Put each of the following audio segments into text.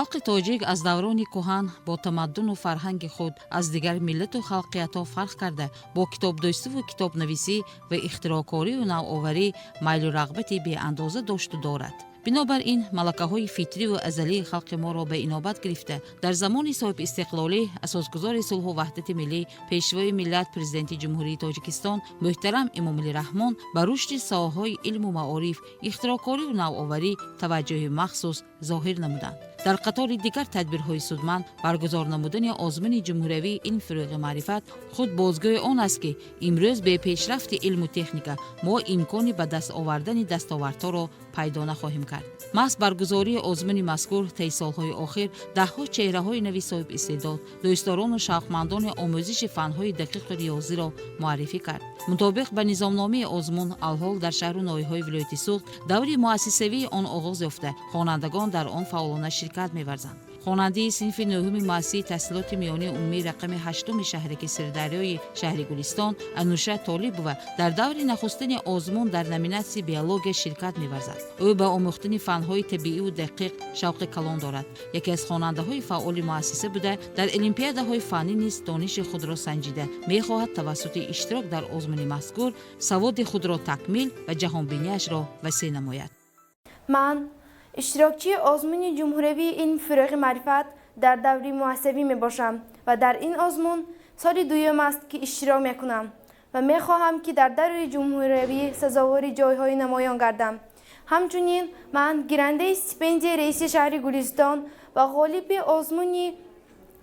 Халқи тоҷик аз даврони кӯҳан бо тамаддуну фарҳанги худ аз дигар миллату халқиятҳо фарқ карда, бо китобдӯстиву китобнависӣ ва ихтироъкорию навоварӣ майлу рағбати беандоза дошту дорад. Бинобар ин, малакаҳои фитриву азалии халқи моро ба инобат гирифта, дар замони соҳибистиқлолӣ асосгузори сулҳу ваҳдати миллӣ, Пешвои миллат, Президенти Ҷумҳурии Тоҷикистон муҳтарам Эмомалӣ Раҳмон ба рушди соҳаҳои илму маориф, ихтироъкорию навоварӣ таваҷҷӯҳи махсус зоҳир намуданд. Дар қатори дигар тадбирҳои судманд баргузор намудани озмуни ҷумҳуриявии «Илм — фурӯғи маърифат» худ бозгӯи он аст, ки имрӯз бе пешрафти илму техника мо имкони ба даст овардани дастовардҳоро пайдо нахоҳем кард. Маҳз баргузории озмуни мазкур таи солҳои охир даҳҳо чеҳраҳои нави соҳибистеъдод, дӯстдорону шавқмандони омӯзиши фанҳои дақиқу риёзиро муаррифӣ кард. Мутобиқ ба низомномаи озмун, алҳол дар шаҳру ноҳияҳои вилояти Суғд даври муассисавии он оғоз ёфта, хонандагон дар он фаъолона ширкат меварзанд. Хонандаи синфи нӯҳуми муассисаи таҳсилоти миёнаи умумии рақами ҳаштуми шаҳраки Сирдарёи шаҳри Гулистон Ануша Толибова дар даври нахустини озмун дар номинатсияи биология ширкат меварзад. Ӯ ба омӯхтани фанҳои табииву дақиқ шавқи калон дорад. Яке аз хонандаҳои фаъоли муассиса буда, дар олимпиадаҳои фаннӣ низ дониши худро санҷида, мехоҳад тавассути иштирок дар озмуни мазкур саводи худро такмил ва ҷаҳонбинияшро васеъ намояд. Ман иштирокчии озмуни ҷумҳуриявии «Илм — фурӯғи маърифат» дар даври муассисавӣ мебошам ва дар ин озмун соли дуюм аст, ки иштирок мекунам ва мехоҳам, ки дар даври ҷумҳуриявӣ сазовори ҷойҳои намоён гардам. Ҳамчунин ман гирандаи стипендияи раиси шаҳри Гулистон ва ғолиби озмуни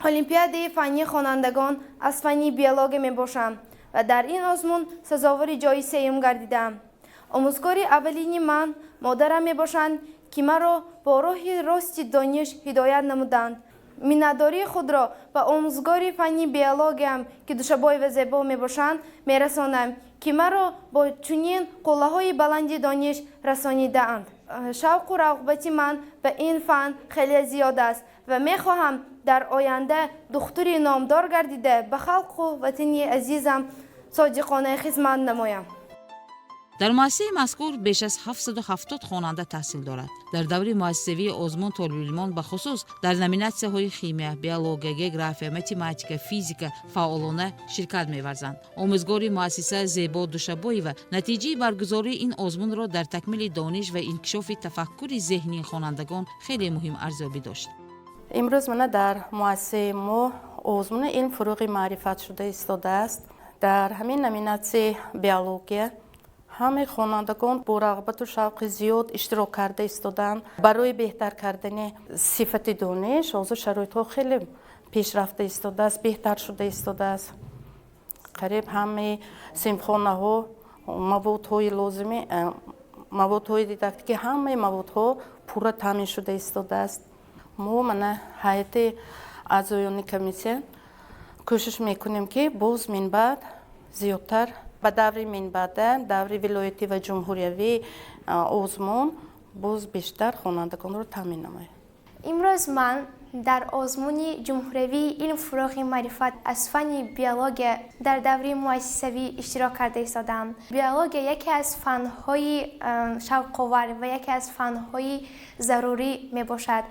олимпиадаи фаннии хонандагон аз фанни биология мебошам ва дар ин озмун сазовори ҷои сеюм гардидаам. Омӯзгори аввалини ман модарам мебошанд, ки маро бо роҳи рости дониш ҳидоят намуданд. Миннатдории худро ба омӯзгори фанни биологиям, ки Душабоева Зебо мебошанд, мерасонам, ки маро бо чунин қуллаҳои баланди дониш расонидаанд. Шавқу рағбати ман ба ин фан хеле зиёд аст ва мехоҳам дар оянда духтури номдор гардида, ба халқу ватани азизам содиқона хизмат намоям. Дар муассисаи мазкур беш аз 770 хонанда таҳсил дорад. Дар даври муассисавии озмун толибилмон бахусус дар номинатсияҳои химия, биология, география, математика, физика фаъолона ширкат меварзанд. Омӯзгори муассиса Зебо Душабоева натиҷаи баргузории ин озмунро дар такмили дониш ва инкишофи тафаккури зеҳнии хонандагон хеле муҳим арзёбӣ дошт. Имрӯз мана дар муассисаи мо озмуни «Илм — фурӯғи маърифат» шуда истодааст. Дар ҳамин номинатсияи биология ҳамаи хонандагон бо рағбату шавқи зиёд иштирок карда истодаанд. Барои беҳтар кардани сифати дониш ҳозир шароитҳо хеле пешрафта истодааст, беҳтар шуда истодааст. Қариб ҳамаи синфхонаҳо маводҳои лозимӣ, маводҳои дидактикӣ, ҳамаи маводҳо пурра таъмин шуда истодааст. Мо мана ҳайати аъзоёни комиссия кӯшиш мекунем, ки боз минбаъд зиёдтар ба даври минбаъда, даври вилоятӣ ва ҷумҳуриявӣ озмун боз бештар хонандагонро таъмин намоем. Имрӯз ман дар озмуни ҷумҳуриявии «Илм — фурӯғи маърифат» аз фанни биология дар даври муассисавӣ иштирок карда истодаам. Биология яке аз фанҳои шавқовар ва яке аз фанҳои зарурӣ мебошад.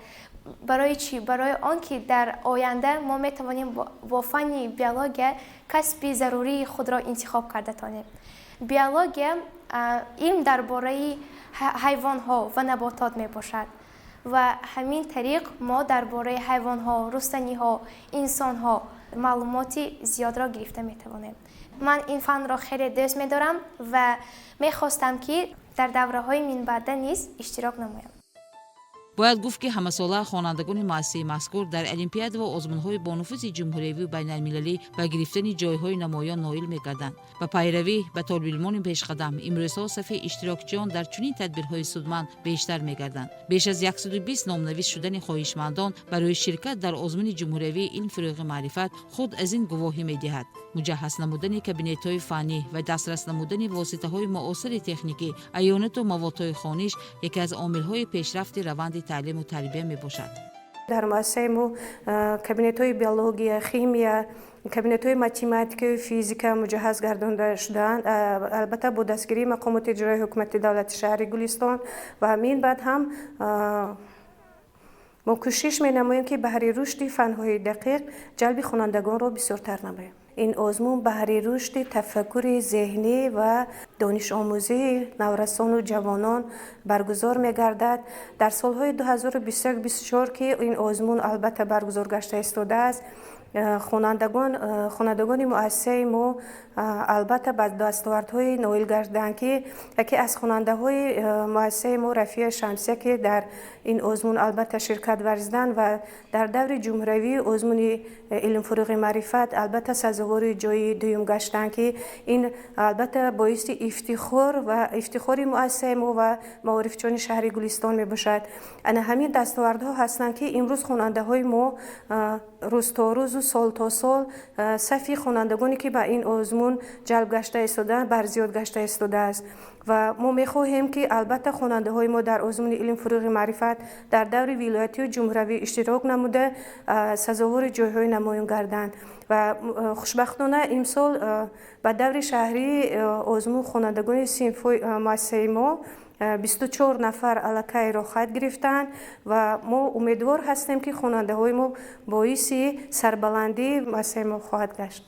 Барои чӣ? Барои он ки дар оянда мо метавонем бо фанни биология касби зарурии худро интихоб карда тонем. Биология илм дар бораи ҳайвонҳо ва наботот мебошад ва ҳамин тариқ мо дар бораи ҳайвонҳо, рустаниҳо, инсонҳо маълумоти зиёдро гирифта метавонем. Ман ин фанро хеле дӯст медорам ва мехостам, ки дар давраҳои минбаъда низ иштирок намоям. Бояд гуфт, ки ҳамасола хонандагони муассисаи мазкур дар олимпиада ва озмунҳои бонуфузи ҷумҳуриявию байналмилалӣ ба гирифтани ҷойҳои намоён ноил мегарданд. Ба пайравӣ ба толибилмони пешқадам, имрӯзҳо сафи иштирокчиён дар чунин тадбирҳои судманд бештар мегарданд. Беш аз 120 номнавис шудани хоҳишмандон барои ширкат дар озмуни ҷумҳуриявии «Илм — фурӯғи маърифат» худ аз ин гувоҳӣ медиҳад. Муҷаҳҳаз намудани кабинетҳои фаннӣ ва дастрас намудани воситаҳои муосири техникӣ, аёнату маводҳои хониш яке аз омилҳои пешрафти раванди таълиму тарбия мебошад. Дар муассисаи мо кабинетҳои биология, химия, кабинетҳои математикаю физика муҷаҳҳаз гардонда шудаанд, албатта бо дастгирии мақомоти иҷроии ҳукумати давлати шаҳри Гулистон. Ва мин баъд ҳам Мо кӯшиш менамоем, ки баҳри рушди фанҳои дақиқ ҷалби хонандагонро бисёртар намоем. Ин озмун баҳри рушди тафаккури зеҳнӣ ва донишомӯзии наврасону ҷавонон баргузор мегардад. Дар солҳои 2021-24, ки ин озмун албатта баргузор гашта истодааст, хонандагони муассисаи мо албатта ба дастовардҳои ноил гардиданд, ки яке аз хонандаҳои муассисаи мо Рафия Шамсия, ки дар ин озмун албатта ширкат варзиданд ва дар даври ҷумҳуриявии озмуни илм фурӯғи маърифат албатта сазовори ҷои дуюм гаштанд, ки ин албатта боиси ифтихор ва ифтихори муассисаи мо ва маорифчони шаҳри Гулистон мебошад. Ана ҳамин дастовардҳо ҳастанд, ки имрӯз хонандаҳои мо рӯз то рӯзу сол то сол сафи хонандагоне, ки ба ин озмун ҷалб гашта истодаанд, барзиёд гашта истодааст. Ва мо мехоҳем, ки албатта хонандаҳои мо дар озмуни илм фурӯғи маърифат дар даври вилоятию ҷумҳуравӣ иштирок намуда, сазовори ҷойҳои намоён гарданд. Ва хушбахтона имсол ба даври шаҳрии озмун хонандагони синфҳои муассисаи мо 24 нафар аллакай роҳхат гирифтанд ва мо умедвор ҳастем, ки хонандаҳои мо боиси сарбаландии муассисаи мо хоҳад гашт.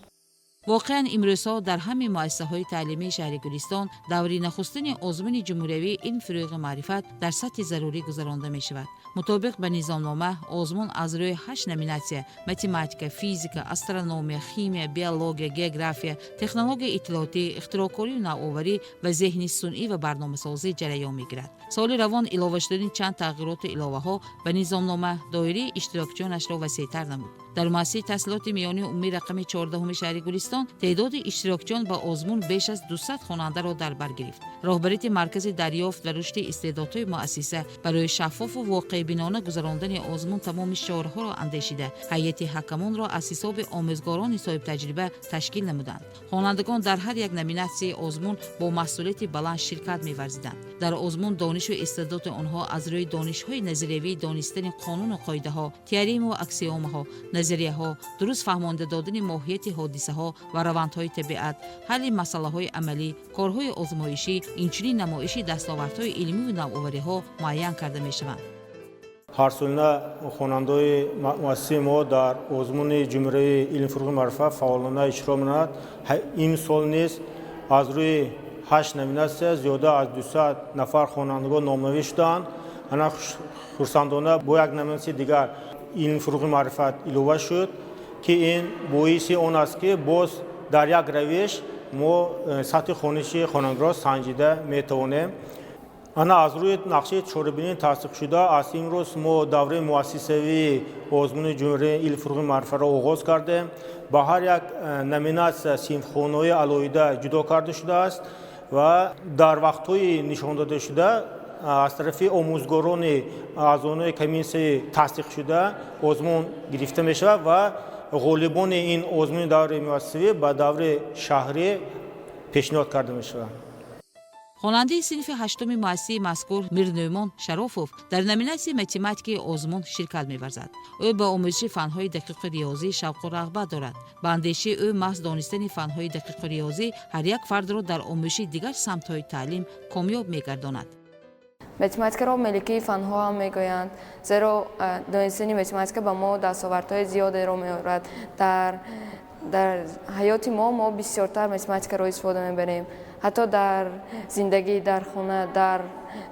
Воқеан, имрӯзҳо дар ҳамаи муассисаҳои таълимии шаҳри Гулистон даври нахустини озмуни ҷумҳуриявии илм фурӯғи маърифат дар сатҳи зарурӣ гузаронда мешавад. Мутобиқ ба низомнома, озмун аз рӯи ҳашт номинатсия: математика, физика, астрономия, химия, биология, география, технологияи иттилоотӣ, ихтироъкорию навоварӣ ва зеҳни сунъӣ ва барномасозӣ ҷараён мегирад. Соли равон илова шудани чанд тағйироту иловаҳо ба низомнома доираи иштирокчиёнашро васеътар намуд. Дар муассисаи таҳсилоти миёнии умумии рақами 14-уми шаҳри Гулистон теъдоди иштирокчиён ба озмун беш аз 200 хонандаро дар бар гирифт. Роҳбарияти Маркази дарёфт ва рушди истеъдодҳои муассиса барои шаффофу воқеъбинона гузарондани озмун тамоми чораҳоро андешида, ҳайати ҳакамонро аз ҳисоби омӯзгорони соҳибтаҷриба ташкил намуданд. Хонандагон дар ҳар як номинатсияи озмун бо масъулияти баланд ширкат меварзиданд. Дар озмун донишу истеъдоди онҳо аз рӯи донишҳои назариявии донистани қонуну қоидаҳо, теоремаву аксиомаҳо, назарияҳо, дуруст фаҳмонда додани моҳияти ҳодисаҳо ва равандҳои табиат, ҳалли масъалаҳои амалӣ, корҳои озмоишӣ, инчунин намоиши дастовардҳои илмиву навовариҳо муайян карда мешаванд. Ҳарсолина хонандаҳои муассисаи мо дар озмуни ҷумҳурии илм фурӯғи маърифат фаъолона иштирок менамояд. Имсол низ аз рӯи ҳашт номинатсия зиёда аз 200 нафар хонандагон номнавис шудаанд. Ана хурсандона бо як номинатсияи дигар илм фурӯғи маърифат илова шуд, ки ин боиси он аст, ки боз дар як равиш мо сатҳи хониши хонандагонро санҷида метавонем. Ана аз рӯи нақшаи чорабинӣ тасдиқшуда, аз имрӯз мо давраи муассисавии озмуни ҷумҳурии илм фурӯғи маърифатро оғоз кардем. Ба ҳар як номинатсия синфхонаҳои алоҳида ҷудо карда шудааст ва дар вақтҳои нишондодашуда аз тарафи омӯзгорони аъзонои комиссияи тасдиқшуда озмун гирифта мешавад ва ғолибони ин озмуни давраи муассисавӣ ба давраи шаҳрӣ пешниҳод карда мешаванд. Хонандаи синфи ҳаштуми муассисаи мазкур Мирнӯъмон Шарофов дар номинатсияи математикаи озмун ширкат меварзад. Ӯ ба омӯзиши фанҳои дақиқу риёзӣ шавқу рағбат дорад. Ба андешаи ӯ, маҳз донистани фанҳои дақиқу риёзӣ ҳар як фардро дар омӯзиши дигар самтҳои таълим комёб мегардонад. Математикаро меликаи фанҳо ҳам мегӯянд, зеро донистани математика ба мо дастовардҳои зиёдеро меорад. Дар ҳаёти мо бисёртар математикаро истифода мебарем. Ҳатто дар зиндагӣ, дар хона, дар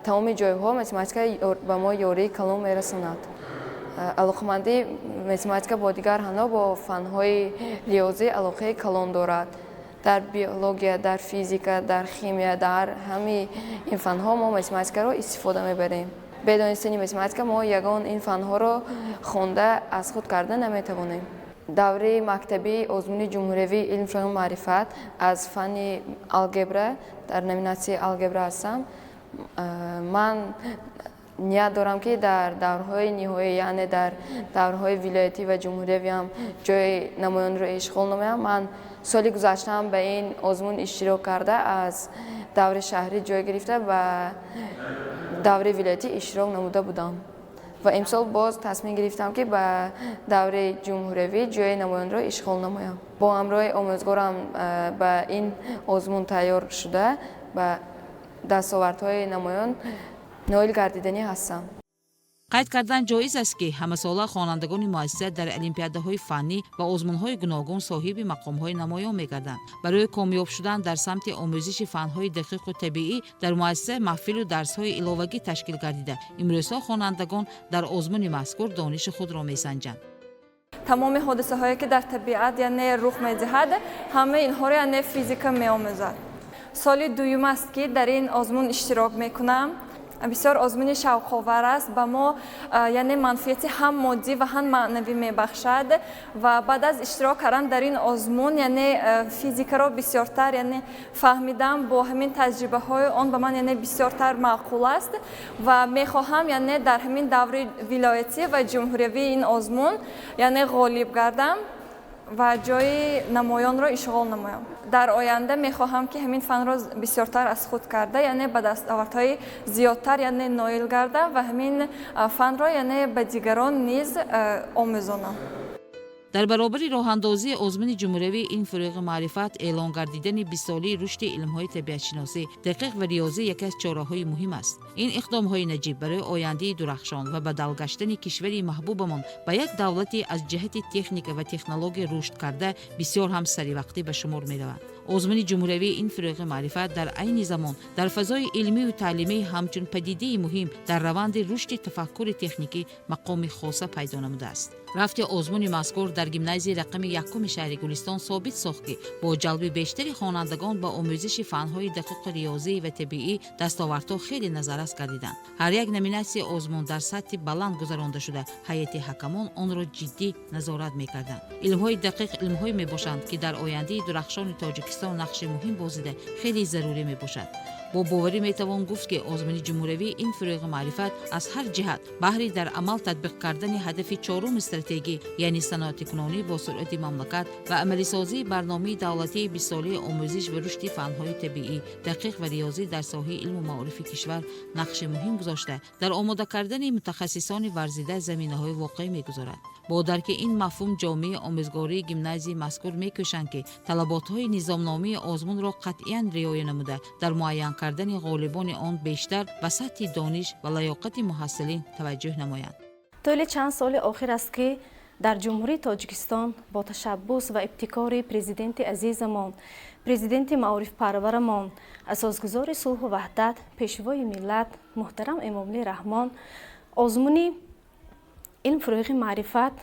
тамоми ҷойҳо математика ба мо ёрии калон мерасонад. Алоқамандии математика бо дигар ҳано бо фанҳои риёзӣ алоқаи калон дорад. Дар биология, дар физика, дар химия, дар ҳамаи ин фанҳо мо математикаро истифода мебарем. Бе донистани математика мо ягон ин фанҳоро хонда аз худ карда наметавонем. Давраи мактабии озмуни ҷумҳуриявии илм фурӯғи маърифат аз фанни алгебра дар номинатсияи алгебра ҳастам. Ман ният дорам, ки дар даврҳои ниҳоӣ, яъне дар даврҳои вилоятӣ ва ҷумҳуриявиам ҷои намоёнро ишғол намоям. Ман соли гузаштаам ба ин озмун иштирок карда, аз даври шаҳрӣ ҷой гирифта, ба даври вилоятӣ иштирок намуда будам ва имсол боз тасмим гирифтам, ки ба даври ҷумҳуриявӣ ҷои намоёнро ишғол намоям. Бо ҳамроҳи омӯзгорам ба ин озмун тайёр шуда, ба дастовардҳои намоён ноил гардиданӣ ҳастам. Қайд кардан ҷоиз аст, ки ҳамасола хонандагони муассиса дар олимпиадаҳои фаннӣ ва озмунҳои гуногун соҳиби мақомҳои намоён мегарданд. Барои комёб шудан дар самти омӯзиши фанҳои дақиқу табиӣ дар муассиса маҳфилу дарсҳои иловагӣ ташкил гардида, имрӯзҳо хонандагон дар озмуни мазкур дониши худро месанҷанд. Тамоми ҳодисаҳое, ки дар табиат, яъне, рух медиҳад, ҳамаи инҳоро, яъне, физика меомӯзад. Соли дуюм аст, ки дар ин озмун иштирок мекунам. Бисёр озмуни шавқовар аст, ба мо, яъне, манфиати ҳам моддӣ ва ҳам маънавӣ мебахшад. Ва баъд аз иштирок кардан дар ин озмун, яъне, физикаро бисёртар, яъне, фаҳмидам. Бо ҳамин таҷрибаҳои он ба ман, яъне, бисёртар маъқул аст ва мехоҳам, яъне, дар ҳамин даври вилоятӣ ва ҷумҳуриявии ин озмун, яъне, ғолиб гардам ва ҷои намоёнро ишғол намоям. Дар оянда мехоҳам, ки ҳамин фанро бисёртар аз худ карда, яъне, ба дастовардҳои зиёдтар, яъне, ноил гардам ва ҳамин фанро, яъне, ба дигарон низ омӯзонам. Дар баробари роҳандозии озмуни ҷумҳуриявии илм, фурӯғи маърифат, эълон гардидани 20-солаи рушди илмҳои табиатшиносӣ, дақиқ ва риёзӣ яке аз чораҳои муҳим аст. Ин иқдомҳои наҷиб барои ояндаи дурахшон ва бадал гаштани кишвари маҳбубамон ба як давлати аз ҷиҳати техника ва технология рушд карда бисёр ҳам саривақтӣ ба шумор мераванд. Озмуни ҷумҳуриявии илм, фурӯғи маърифат дар айни замон дар фазои илмию таълимӣ ҳамчун падидаи муҳим дар раванди рушди тафаккури техникӣ мақоми хоса пайдо намудааст. Рафти озмуни мазкур дар гимназияи рақами якуми шаҳри Гулистон собит сохт, ки бо ҷалби бештари хонандагон ба омӯзиши фанҳои дақиқу риёзӣ ва табиӣ дастовардҳо хеле назаррас гардиданд. Ҳар як номинатсияи озмун дар сатҳи баланд гузаронда шуда, ҳайати ҳакамон онро ҷиддӣ назорат мекарданд. Илмҳои дақиқ илмҳое мебошанд, ки дар ояндаи дурахшони Тоҷикистон нақши муҳим бозида, хеле зарурӣ мебошад. Бо боварӣ метавон гуфт, ки озмуни ҷумҳуриявии илм, фурӯғи маърифат аз ҳар ҷиҳат баҳри дар амал татбиқ кардани ҳадафи чоруми стратегӣ, яъне саноатикунонӣ бо суръати мамлакат ва амалисозии барномаи давлатии 20-солаи омӯзиш ва рушди фанҳои табиӣ, дақиқ ва риёзӣ дар соҳаи илму маорифи кишвар нақши муҳим гузошта, дар омода кардани мутахассисони варзида заминаҳои воқеӣ мегузорад. Бо дарки ин мафҳум ҷомеаи омӯзгории гимназияи мазкур мекӯшанд, ки талаботҳои низомномаи озмунро қатъиян риоя намуда, дар муайян кардани ғолибони он бештар ба сатҳи дониш ва лаёқати муҳассилин таваҷҷӯҳ намоянд. Тӯли чанд соли охир аст, ки дар Ҷумҳурии Тоҷикистон бо ташаббус ва ибтикори Президенти азизамон, Президенти маорифпарварамон, асосгузори сулҳу ваҳдат, Пешвои миллат муҳтарам Эмомалӣ Раҳмон озмуни илм, фурӯғи маърифат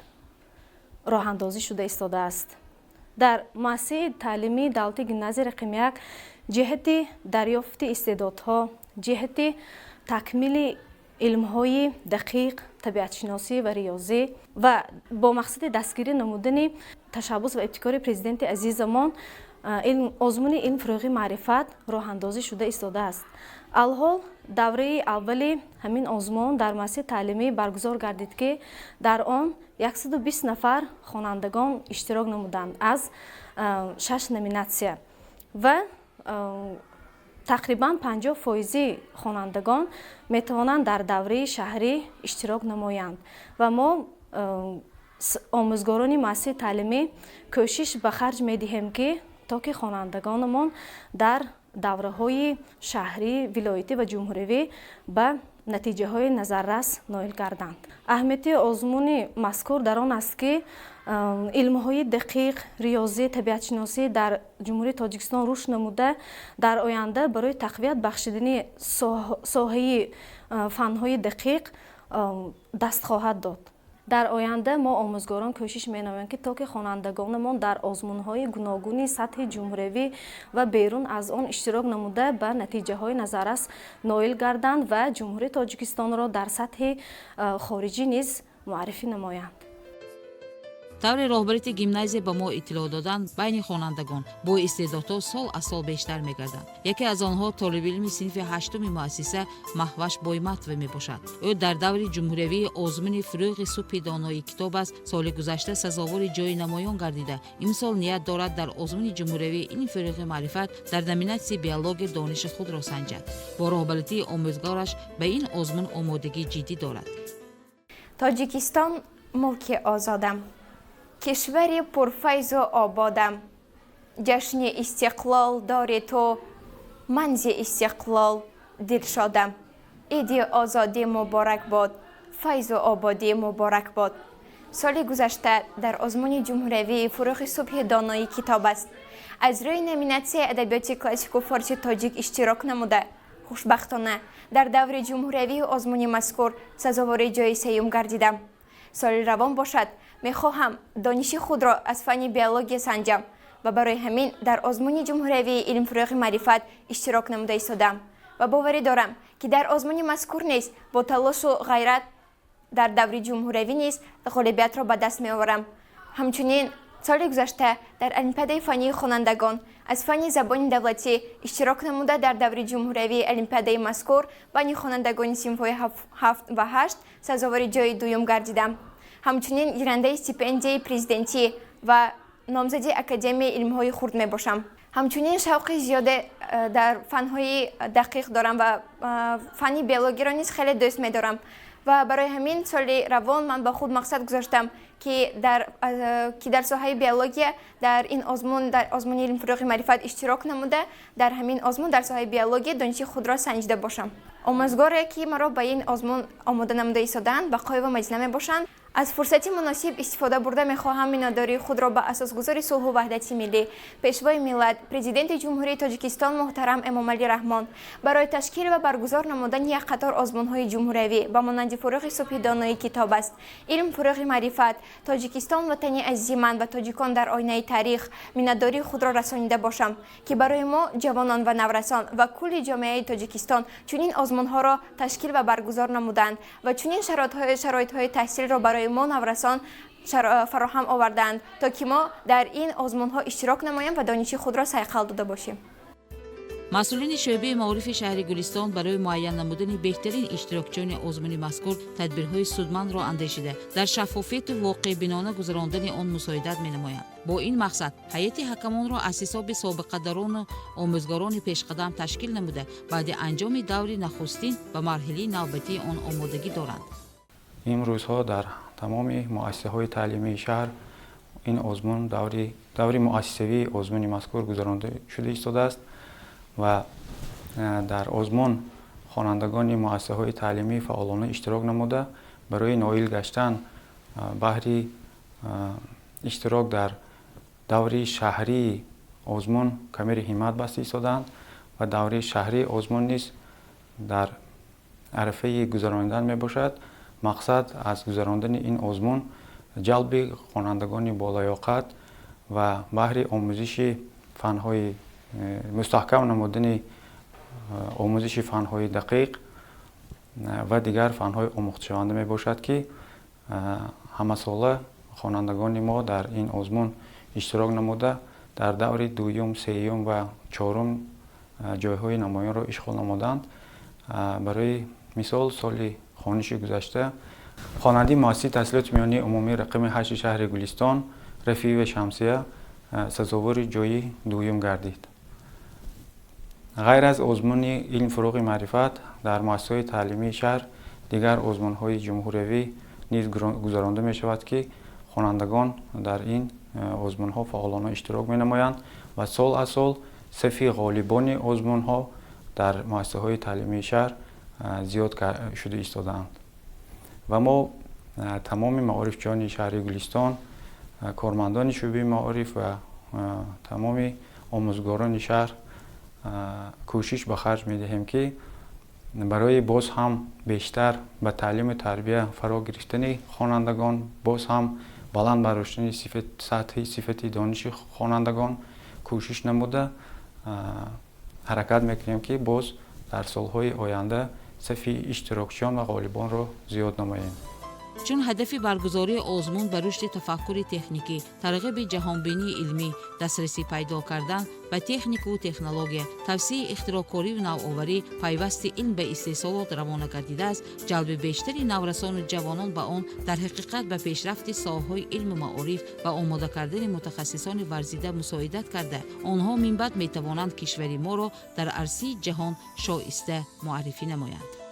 роҳандозӣ шуда истодааст. Дар муассисаи таълимии давлати гимназияи рақами 1 ҷиҳати дарёфти истеъдодҳо, ҷиҳати такмили илмҳои дақиқ, табиатшиносӣ ва риёзӣ ва бо мақсади дастгирӣ намудани ташаббус ва ибтикори Президенти азизамон озмуни илм, фурӯғи маърифат роҳандозӣ шуда истодааст. Алҳол давраи аввали ҳамин озмун дар муассисаи таълимӣ баргузор гардид, ки дар он 120 нафар хонандагон иштирок намуданд аз шаш номинатсия ва тақрибан 50 фоизи хонандагон метавонанд дар давраи шаҳрӣ иштирок намоянд. Ва мо, омӯзгорони муассисаи таълимӣ, кӯшиш ба харҷ медиҳем, ки то ки хонандагонамон дар давраҳои шаҳрӣ, вилоятӣ ва ҷумҳуривӣ ба натиҷаҳои назаррас ноил гарданд. Аҳамияти озмуни мазкур дар он аст, ки илмҳои дақиқ, риёзӣ, табиатшиносӣ дар Ҷумҳурии Тоҷикистон рушд намуда, дар оянда барои тақвият бахшидани соҳаи фанҳои дақиқ даст хоҳад дод. Дар оянда мо, омӯзгорон, кӯшиш менамоем, ки то ки хонандагонамон дар озмунҳои гуногуни сатҳи ҷумҳуриявӣ ва берун аз он иштирок намуда, ба натиҷаҳои назаррас ноил гарданд ва Ҷумҳурии Тоҷикистонро дар сатҳи хориҷӣ низ муаррифӣ намоянд. Тавре роҳбарити гимназия ба мо иттилоъ доданд, байни хонандагон бо истеъдодҳо сол аз сол бештар мегарданд. Яке аз онҳо толибилми синфи ҳаштуми муассиса Маҳваш Бойматова мебошад. Ӯ дар даври ҷумҳуриявии озмуни «Фурӯғи субҳи донои китоб аст» соли гузашта сазовори ҷои намоён гардида, имсол ният дорад дар озмуни ҷумҳуриявии илм, фурӯғи маърифат дар номинатсияи биология дониши худро санҷад. Бо роҳбаритии омӯзгораш ба ин озмун омодагии ҷиддӣ дорад. Тоҷикистон мулки озодам, кишвари пурфайзу ободам, ҷашни истиқлол дори ту, ман зи истиқлол дилшодам. Иди озодӣ муборак бод. Файзу ободӣ муборак бод. Соли гузашта дар озмуни ҷумҳуриявии «Фурӯғи субҳи доноӣ китоб аст» аз рӯи номинатсияи адабиёти классику форси тоҷик иштирок намуда, хушбахтона дар даври ҷумҳуриявии озмуни мазкур сазовори ҷои сеюм гардидам. Соли равон бошад, мехоҳам дониши худро аз фанни биология санҷам ва барои ҳамин дар озмуни ҷумҳуриявии «Илм, фурӯғи маърифат» иштирок намуда истодам ва боварӣ дорам, ки дар озмуни мазкур низ бо талошу ғайрат дар даври ҷумҳуриявӣ низ ғолибиятро ба даст меоварам. Ҳамчунин соли гузашта дар олимпиадаи фаннии хонандагон аз фанни забони давлатӣ иштирок намуда, дар даври ҷумҳуриявии олимпиадаи мазкур байни хонандагони синфҳои ҳафт ва ҳашт сазовори ҷои дуюм гардидам. Ҳамчунин гирандаи стипендияи президентӣ ва номзади Академияи илмҳои хурд мебошам. Ҳамчунин шавқи зиёде дар фанҳои дақиқ дорам ва фанни биологияро низ хеле дӯст медорам ва барои ҳамин соли равон ман ба худ мақсад гузоштам, ки дар соҳаи биология дар ин озмун, дар озмуни «Илм, фурӯғи маърифат» иштирок намуда, дар ҳамин озмун дар соҳаи биология дониши худро санҷида бошам. Омӯзгоре, ки маро ба ин озмун омода намуда истодаанд, Бақоева Мадина мебошанд. Аз фурсати муносиб истифода бурда, мехоҳам миннатдории худро ба асосгузори сулҳу ваҳдати миллӣ, Пешвои миллат, Президенти Ҷумҳурии Тоҷикистон муҳтарам Эмомалӣ Раҳмон барои ташкил ва баргузор намудани як қатор озмунҳои ҷумҳуриявӣ ба монанди «Фурӯғи субҳи доноӣ китоб аст», «Илм, фурӯғи маърифат», «Тоҷикистон ватани азизи ман» ва «Тоҷикон дар оинаи таърих» миннатдории худро расонида бошам, ки барои мо, ҷавонон ва наврасон ва кулли ҷомеаи Тоҷикистон чунин озмунҳоро ташкил ва баргузор намуданд ва чунин шароитҳои таҳсилро барои мо, наврасон, фароҳам овардаанд, то ки мо дар ин озмунҳо иштирок намоем ва дониши худро сайқал дода бошем. Масъулини шӯъбаи маорифи шаҳри Гулистон барои муайян намудани беҳтарин иштирокчиёни озмуни мазкур тадбирҳои судмандро андешида, дар шаффофияту воқеъбинона гузарондани он мусоидат менамоянд. Бо ин мақсад ҳайати ҳакамонро аз ҳисоби собиқадарону омӯзгорони пешқадам ташкил намуда, баъди анҷоми даври нахустин ба марҳилаи навбатии он омодагӣ доранд. Имрӯзҳо дар тамоми муассисаҳои таълимии шаҳр ин озмун, даври муассисавии озмуни мазкур гузаронда шуда истодааст ва дар озмун хонандагони муассисаҳои таълимӣ фаъолона иштирок намуда, барои ноил гаштан баҳри иштирок дар даври шаҳрии озмун камари ҳиммат баста истодаанд ва даври шаҳрии озмун низ дар арафаи гузаронидан мебошад. Мақсад аз гузарондани ин озмун ҷалби хонандагони болаёқат ва баҳри омӯзиши фанҳои мустаҳкам намудани омӯзиши фанҳои дақиқ ва дигар фанҳои омӯхташаванда мебошад, ки ҳамасола хонандагони мо дар ин озмун иштирок намуда, дар даври дуюм, сеюм ва чорум ҷойҳои намоёнро ишғол намуданд. Барои мисол, соли хониши гузашта хонандаи муассисаи таҳсилоти миёнии умумии рақами 8-и шаҳри Гулистон Рафиева Шамсия сазовори ҷои дуюм гардид. Ғайр аз озмуни «Илм, фурӯғи маърифат» дар муассисаҳои таълимии шаҳр дигар озмунҳои ҷумҳуриявӣ низ гузаронда мешавад, ки хонандагон дар ин озмунҳо фаъолона иштирок менамоянд ва сол аз сол сафи ғолибони озмунҳо дар муассисаҳои таълимии шаҳр зиёд шуда истодаанд. Ва мо, тамоми маорифчиёни шаҳри Гулистон, кормандони шӯъбаи маориф ва тамоми омӯзгорони шаҳр, кӯшиш ба харҷ медиҳем, ки барои боз ҳам бештар ба таълиму тарбия фаро гирифтани хонандагон, боз ҳам баланд бардоштани сатҳи сифати дониши хонандагон кӯшиш намуда, ҳаракат мекунем, ки боз дар солҳои оянда сафи иштирокчиён ва ғолибонро зиёд намоем. Чун ҳадафи баргузории озмун ба рушди тафаккури техникӣ, тарғиби ҷаҳонбинии илмӣ, дастрасӣ пайдо кардан ба техникаву технология, тавсеаи ихтироъкориву навоварӣ, пайвасти илм ба истеҳсолот равона гардидааст, ҷалби бештари наврасону ҷавонон ба он дар ҳақиқат ба пешрафти соҳаҳои илму маориф ва омода кардани мутахассисони варзида мусоидат карда, онҳо минбаъд метавонанд кишвари моро дар арсаи ҷаҳон шоиста муаррифӣ намоянд.